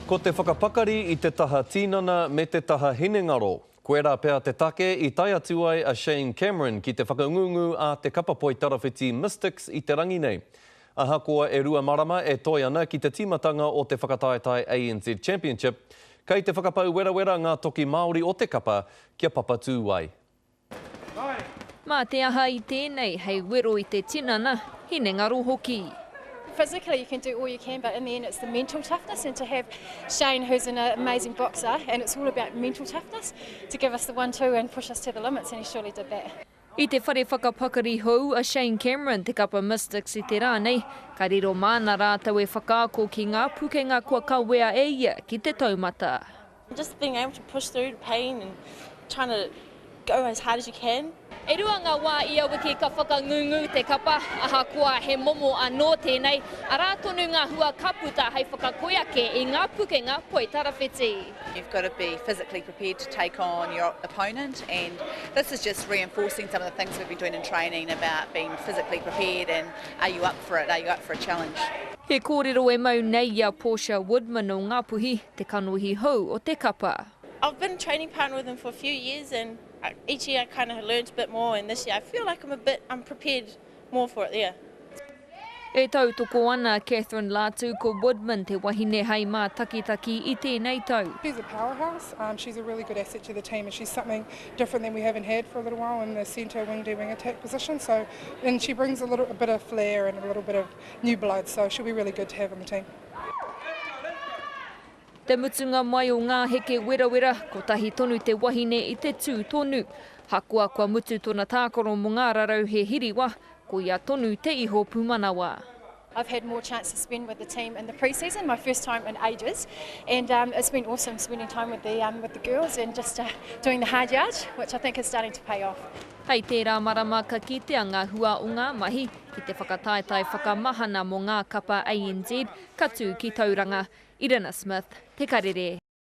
Ko te whakapakari i te taha tinana me te taha hinengaro. Koirā pea te take i tae atu ai a Shane Cameron ki te whakangungu a te kapa poitarawhiti Mystics i te rangi nei. Ahakoa e rua marama e toe ana ki te tīmatanga o te whakataetae ANZ Championship, kei te whakapau werawera ngā toki Māori o te kapa kia papatū ai. Mā te aha i tēnei hei wero i te tinana, hinengaro hoki. Physically you can do all you can but in the end it's the mental toughness and to have Shane who's an amazing boxer and it's all about mental toughness to give us the one-two and push us to the limits and he surely did that. I te whare whakapakari hou a Shane Cameron te kapa Mystics i te rā nei, ka riro māna rātou e whakaako ki ngā pukenga kua kawea e ia ki te taumata. Just being able to push through the pain and trying to go as hard as you can. E rua ngā wā ia wiki ka whakangungu te kapa, ahakoa he momo anō tēnei, arā tonu ngā hua ka puta hei whakakoi ake i ngā pukenga poitarawhiti. You've got to be physically prepared to take on your opponent and this is just reinforcing some of the things we've been doing in training about being physically prepared and are you up for it, are you up for a challenge. He kōrero e mau nei i a Portia Woodman o Ngāpuhi, te kanohi hou o te kapa. I've been training partner with him for a few years and each year I kind of learnt a bit more and this year I feel like I'm a bit, I'm prepared more for it, yeah. E tautoko ana a Catherine Latu ko Woodman te wahine hei mātakitaki i tēnei tau. She's a powerhouse, she's a really good asset to the team and she's something different than we haven't had for a little while in the centre wing to wing attack position so and she brings a little a bit of flair and a little bit of new blood so she'll be really good to have in the team. Te mutunga mai o ngā heke werawera, kotahi tonu te wahine i te tū tonu. Hakoa kua mutu tona tākaro mō ngā rarauhe hiriwa, koia tonu te iho pūmanawa. I've had more chance to spend with the team in the pre-season, my first time in ages, and um, it's been awesome spending time with the, um, with the girls and just uh, doing the hard yard, which I think is starting to pay off. Hei tērā marama ka kitea ngā hua o ngā mahi ki te whakataetae whakamahana mō ngā kapa ANZ ka tū ki Tauranga. Irina Smith, Te Karere.